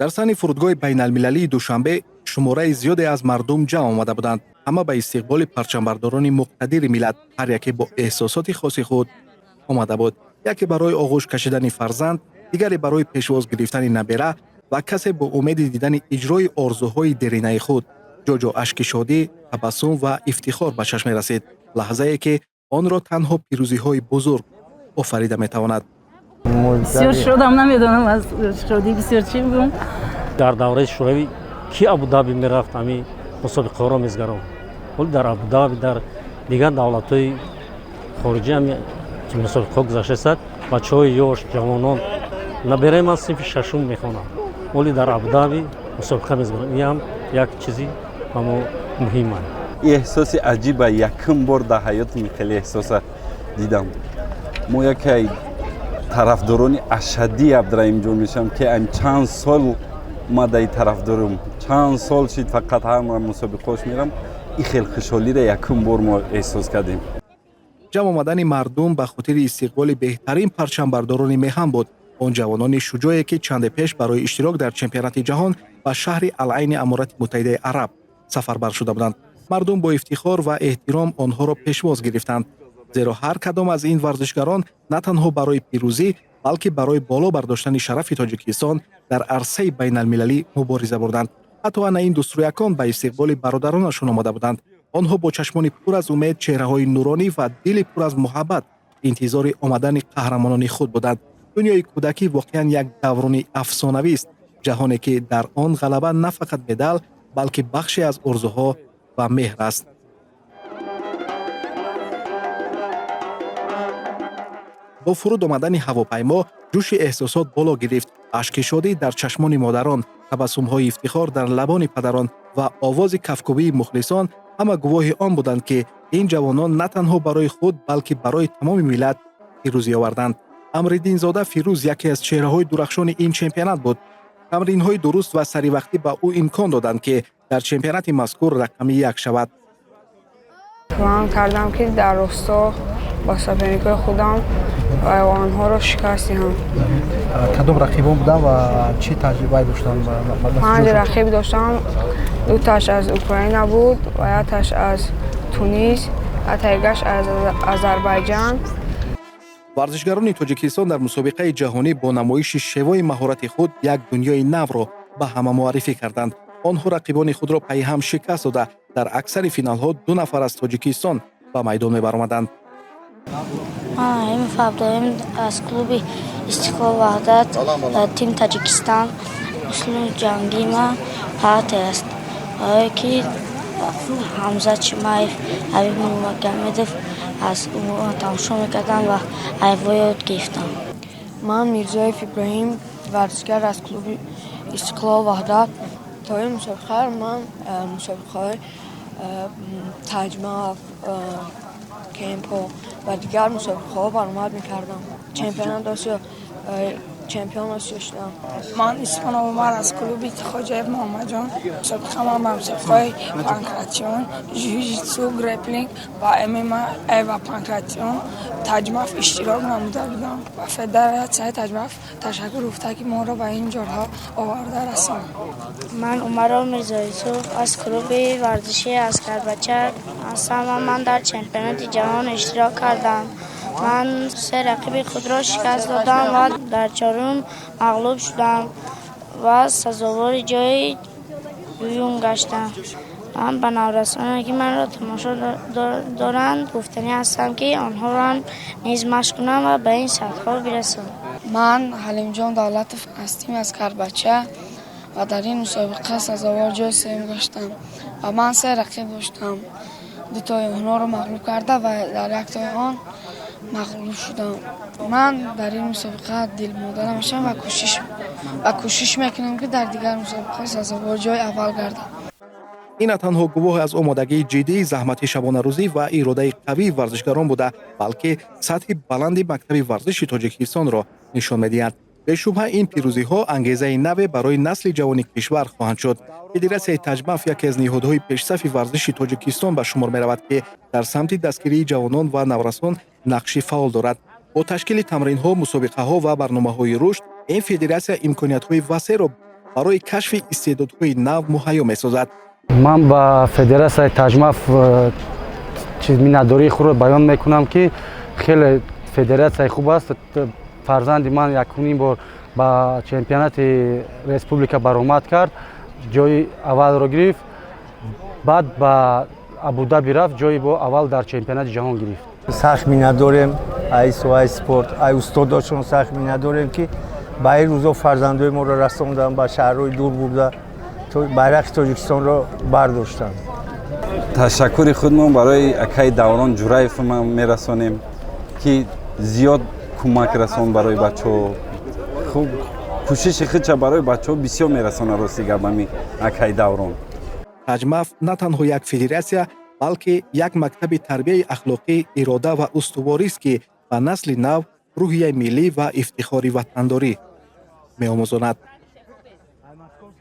Дар саҳни фурудгоҳи байналмилалии Душанбе шумораи зиёде аз мардум ҷамъ омада буданд. Ҳама ба истиқболи парчамбардорони муқтадири миллат, ҳар яке бо эҳсосоти хоси худ омада буд. Яке барои оғӯш кашидани фарзанд, дигаре барои пешвоз гирифтани набера ва касе бо умеди дидани иҷрои орзуҳои деринаи худ. Ҷо-ҷо ашки шодӣ, табассум ва ифтихор ба чашм мерасид. Лаҳзае ки онро танҳо пирӯзиҳои бузург офарида метавонад. Бисёр шодам, намедонам аз шодӣ бисёр чӣ бигӯям. Дар давраи Шӯравӣ ки Абудаби мерафт, ҳамин мусобиқаҳоро мезгаронд. Ҳоло дар Абудаби, дар дигар давлатҳои хориҷӣ ҳами мусобиқаҳо гузаштааст. Бачаҳои ёш, ҷавонон, набераи ман синфи шашум мехонад, ҳоли дар Абудаби мусобиқа мезгаранд. Ин ҳам як чизи ба мо муҳим аст. Эҳсоси аҷиба, якум бор дар ҳаётим хеле эҳсоса дидам. Мо яке тарафдорони ашаддии Абдураҳимҷон мешавам, ки ам чанд сол ма даи тарафдорум, чанд сол шид, фақат ҳама мусобиқаош мерам. И хел хушҳолиро якум бор мо эҳсос кардем. Ҷамъ омадани мардум ба хотири истиқболи беҳтарин парчамбардорони меҳан буд. Он ҷавонони шуҷое, ки чанде пеш барои иштирок дар чемпионати ҷаҳон ба шаҳри Алайни Аморати Муттаҳидаи Араб сафарбар шуда буданд. Мардум бо ифтихор ва эҳтиром онҳоро пешвоз гирифтанд, зеро ҳар кадом аз ин варзишгарон на танҳо барои пирӯзӣ, балки барои боло бардоштани шарафи Тоҷикистон дар арсаи байналмилалӣ мубориза бурданд. Ҳатто ана ин дӯстрӯякон ба истиқболи бародаронашон омада буданд. Онҳо бо чашмони пур аз умед, чеҳраҳои нуронӣ ва дили пур аз муҳаббат интизори омадани қаҳрамонони худ буданд. Дунёи кӯдакӣ воқеан як даврони афсонавист, ҷаҳоне ки дар он ғалаба на фақат медал, балки бахше аз орзуҳо ва меҳр аст. Бо фуруд омадани ҳавопаймо ҷӯши эҳсосот боло гирифт. Ашки шодӣ дар чашмони модарон, табассумҳои ифтихор дар лабони падарон ва овози кафкӯбии мухлисон ҳама гувоҳи он буданд, ки ин ҷавонон на танҳо барои худ, балки барои тамоми миллат пирӯзӣ оварданд. Амриддинзода Фирӯз яке аз чеҳраҳои дурахшони ин чемпионат буд. Тамринҳои дуруст ва саривақтӣ ба ӯ имкон доданд, ки дар чемпионати мазкур рақами як шавад. План кардам, ки дар Ростов бо соперникҳои худам ва онҳоро шикаст диҳам. Кадом рақибон буданд ва чӣ таҷрибае доштанд? Панҷ рақиб доштам: дуташ аз Украина буд ва якташ аз Тунис, яктаигаш аз Озарбайҷан. Варзишгарони Тоҷикистон дар мусобиқаи ҷаҳонӣ бо намоиши шевои маҳорати худ як дунёи навро ба ҳама муаррифӣ карданд. Онҳо рақибони худро пайҳам шикаст дода, дар аксари финалҳо ду нафар аз Тоҷикистон ба майдон мебаромаданд. Ман Раҳимов Абдураҳим аз клуби Истиқлол Ваҳдат, тим Таҷикистон. Услуби ҷангии ман партер аст, барое ки Ҳамзат Чимаев, Ҳабиб Нурмагомедов аз ӯ тамошо мекардам ва айво ёд гирифтам. Ман Мирзоев Иброҳим, варзишгар аз клуби Истиқлол Ваҳдат. То ин мусобиқа ман мусобиқаҳои таҷмаф, кемпо ва дигар мусобиқаҳо баромад мекардам. Чемпионат Осиё, чемпион Осиё шудам. Ман Исмонов Умар аз клуби Хоҷаев Муҳаммадҷон. Мусобиқа ман ба мусобиқаҳои панкратион, ҷуҷитсу, греплинг ва ММА ва панкратион, таҷмаф иштирок намуда будам. Ба федератсияи таҷмаф ташаккур гуфта, ки моро ба ин ҷойҳо оварда расонд. Ман Умаров Мирзоюсуф аз клуби варзишии Аскарбача ҳастам ва ман дар чемпионати ҷаҳон иштирок кардам. Ман се рақиби худро шикаст додам ва дар чорум мағлуб шудам ва сазовори ҷои дуюм гаштам. Ман ба наврасоне, ки манро тамошо доранд, гуфтанӣ ҳастам, ки онҳоро низ машқ кунанд ва ба ин сатҳҳо бирасанд. Ман Ҳалимҷон Давлатов аз тими Аскарбача ва дар ин мусобиқа сазовор ҷои сеюм гаштам ва ман се рақиб доштам. Дутои онҳоро мағлуб карда ва дар яктои он мағлуб шудам. Ман дар ин мусобиқа дилмода намешавам ва кӯшиш мекунам, ки дар дигар мусобиқаҳо сазовор ҷои аввал гардам. Ин на танҳо гувоҳ аз омодагии ҷиддии, заҳмати шабонарӯзӣ ва иродаи қавии варзишгарон буда, балки сатҳи баланди мактаби варзиши Тоҷикистонро нишон медиҳад. Бешубҳа, ин пирӯзиҳо ангезаи наве барои насли ҷавони кишвар хоҳанд шуд. Федератсияи таҷмаф яке аз ниҳодҳои пешсафи варзиши Тоҷикистон ба шумор меравад, ки дар самти дастгирии ҷавонон ва наврасон нақши фаъол дорад. Бо ташкили тамринҳо, мусобиқаҳо ва барномаҳои рушд ин федератсия имкониятҳои васеъро Барои кашфи истеъдодҳои нав муҳайё месозад. Ман ба федератсияи Таҷмаф миннатдории худро баён мекунам, ки хеле федератсияи хуб аст. Фарзанди ман якумин бор ба чемпионати республика баромад кард, ҷои аввалро гирифт, баъд ба Абудаби рафт, ҷои бо аввал дар чемпионати ҷаҳон гирифт. Сахт миннатдорем ай соҳаи спорт, ай устодошон сахт миннатдорем, ки ба ин рӯзо фарзандои моро расонданд, ба шаҳрҳои дур бурда, байрақи Тоҷикистонро бардоштанд. Ташаккури худмон барои акаи Даврон Ҷураев ма мерасонем, ки зиёд кӯмак расон барои бачаҳо. Хуб, кӯшиши худша барои бачаҳо бисёр мерасона. Рости гап, ами акаи Даврон. Таҷмаф на танҳо як федератсия, балки як мактаби тарбияи ахлоқӣ, ирода ва устуворист, ки ба насли нав рӯҳияи миллӣ ва ифтихори ватандорӣ меомӯзонад.